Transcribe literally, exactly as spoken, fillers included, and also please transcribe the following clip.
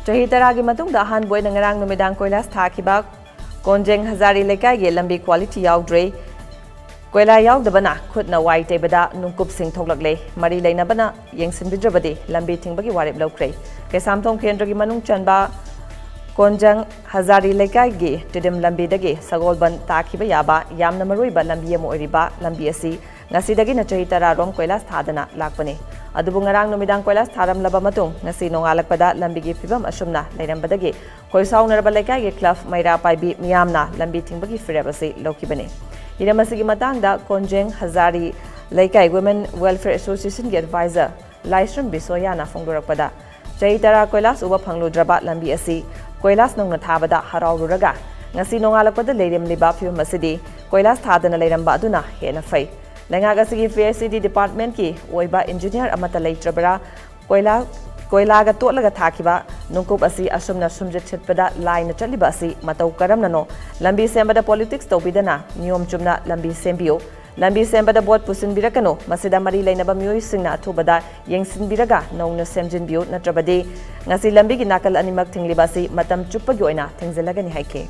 ꯆꯍꯤ ꯇꯔꯥꯒꯤ ꯃꯇꯨꯡꯗ ꯑꯍꯥꯟꯕ ꯑꯣꯏꯅ ꯉꯔꯥꯡ ꯅꯨꯃꯤꯗꯥꯡ ꯀꯣꯏꯂꯥꯁ ꯊꯥꯈꯤꯕ ꯀꯣꯟꯖꯦꯡ ꯍꯖꯥꯔꯤ ꯂꯩꯀꯥꯏꯒꯤ ꯂꯝꯕꯤ quality ꯌꯥꯎꯗ꯭ꯔꯦ꯫ ꯀꯣꯏꯂꯥ ꯌꯥꯎꯗꯕꯅ ꯈꯨꯠꯅ ꯋꯥꯏ ꯇꯩꯕꯗ ꯅꯨꯡꯀꯨꯞꯁꯤꯡ ꯊꯣꯛꯂꯛꯂꯦ꯫ ꯃꯔꯤ ꯂꯩꯅꯕꯅ ꯌꯦꯡꯁꯤꯟꯕꯤꯗ꯭ꯔꯕꯗꯤ ꯂꯝꯕꯤ ꯊꯤꯡꯕꯒꯤ ꯋꯥꯔꯦꯞ ꯂꯧꯈ꯭ꯔꯦ꯫ ꯀꯩꯁꯥꯝꯊꯣꯡ ꯀꯦꯟꯗ꯭ꯔꯒꯤ ꯃꯅꯨꯡ ꯆꯟꯕ ꯀꯣꯟꯖꯪ ꯍꯖꯥꯔꯤ ꯂꯩꯀꯥꯏꯒꯤ ꯇꯤꯗꯤꯝ ꯂꯝꯕꯤꯗꯒꯤ ꯁꯒꯣꯜꯕꯟ ꯇꯥꯈꯤꯕ ꯌꯥꯕ ꯌꯥꯝꯅ ꯃꯔꯨꯑꯣꯏꯕ ꯂꯝꯕꯤ ꯑꯃ ꯑꯣꯏꯔꯤꯕ ꯂꯝꯕꯤ ꯑꯁꯤ ꯉꯁꯤꯗꯒꯤꯅ ꯆꯍꯤ ꯇꯔꯥ ꯔꯣꯝ ꯀꯣꯏꯂꯥꯁ ꯊꯥꯗꯅ ꯂꯥꯛꯄꯅꯤ꯫ ꯑꯗꯨꯕꯨ ꯉꯔꯥꯡ ꯅꯨꯃꯤꯗꯥꯡ ꯀꯣꯏꯂꯥꯁ ꯊꯥꯔꯝꯂꯕ ꯃꯇꯨꯡ ꯉꯁꯤ ꯅꯣꯡꯉꯥꯜꯂꯛꯄꯗ ꯂꯝꯕꯤꯒꯤ ꯐꯤꯕꯝ ꯑꯁꯨꯝꯅ ꯂꯩꯔꯝꯕꯗꯒꯤ ꯈꯣꯏꯁꯥꯎꯅꯔꯕ ꯂꯩꯀꯥꯏꯒꯤ ꯀ꯭ꯂꯕ ꯃꯩꯔꯥ ꯄꯥꯏꯕꯤ ꯃꯤꯌꯥꯝꯅ ꯂꯝꯕꯤ ꯊꯤꯡꯕꯒꯤ ꯐꯤꯔꯦꯞ ꯑꯁꯤ ꯂꯧꯈꯤꯕꯅꯤ꯫ ꯍꯤꯔꯝ ꯑꯁꯤꯒꯤ ꯃꯇꯥꯡꯗ ꯀꯣꯟꯖꯦꯡ ꯍꯖꯥꯔꯤ ꯂꯩꯀꯥꯏ Women Welfare Associationꯒꯤ advisor ꯂꯥꯏꯁ꯭ꯔꯝ ꯕꯤꯁꯣꯌꯥꯅ ꯐꯣꯡꯗꯣꯔꯛꯄꯗ, ꯆꯍꯤ ꯇꯔꯥ ꯀꯣꯏꯂꯥꯁ ꯎꯕ ꯐꯪꯂꯨꯗ꯭ꯔꯕ ꯂꯝꯕꯤ ꯑꯁꯤ ꯀꯣꯏꯂꯥꯁ ꯅꯧꯅ ꯊꯥꯕꯗ ꯍꯔꯥꯎꯔꯨꯔꯒ ꯉꯁꯤ ꯅꯣꯡꯉꯥꯜꯂꯛꯄꯗ ꯂꯩꯔꯝꯂꯤꯕ ꯐꯤꯕꯝ ꯑꯁꯤꯗꯤ ꯀꯣꯏꯂꯥꯁ ꯊꯥꯗꯅ ꯂꯩꯔꯝꯕ ꯑꯗꯨꯅ ꯍꯦꯟꯅ ꯐꯩ꯫ ꯂꯩꯉꯥꯛ ꯑꯁꯤꯒꯤ PHED departmentꯀꯤ ꯑꯣꯏꯕ engineer ꯑꯃꯠꯇ ꯂꯩꯇ꯭ꯔꯕ꯭ꯔꯥ? ꯀꯣꯏꯂꯥ, ꯀꯣꯏꯂꯥꯒ ꯇꯣꯠꯂꯒ ꯊꯥꯈꯤꯕ ꯅꯨꯡꯀꯨꯞ ꯑꯁꯤ ꯑꯁꯨꯝꯅ ꯁꯨꯝꯖꯤꯠ ꯁꯤꯠꯄꯗ ꯂꯥꯏꯅ ꯆꯠꯂꯤꯕ ꯑꯁꯤ ꯃꯇꯧ ꯀꯔꯝꯅꯅꯣ? ꯂꯝꯕꯤ ꯁꯦꯝꯕꯗ politics ꯇꯧꯕꯤꯗꯅ ꯅꯤꯌꯣꯝ ꯆꯨꯝꯅ ꯂꯝꯕꯤ ꯁꯦꯝꯕꯤꯌꯨ꯫ ꯂꯝꯕꯤ ꯁꯦꯝꯕꯗ ꯚꯣꯠ ꯄꯨꯁꯤꯟꯕꯤꯔꯛꯀꯅꯨ꯫ ꯃꯁꯤꯗ ꯃꯔꯤ ꯂꯩꯅꯕ ꯃꯤꯑꯣꯏꯁꯤꯡꯅ ꯑꯊꯨꯕꯗ ꯌꯦꯡꯁꯤꯟꯕꯤꯔꯒ ꯅꯧꯅ ꯁꯦꯝꯖꯤꯟꯕꯤꯌꯨ, ꯅꯠꯇ꯭ꯔꯕꯗꯤ ꯉꯁꯤ ꯂꯝꯕꯤꯒꯤ ꯅꯥꯀꯜ ꯑꯅꯤꯃꯛ ꯊꯤꯡꯂꯤꯕ ꯑꯁꯤ ꯃꯇꯝ ꯆꯨꯞꯄꯒꯤ ꯑꯣꯏꯅ ꯊꯤꯡꯖꯤꯜꯂꯒꯅꯤ ꯍꯥꯏꯈꯤ꯫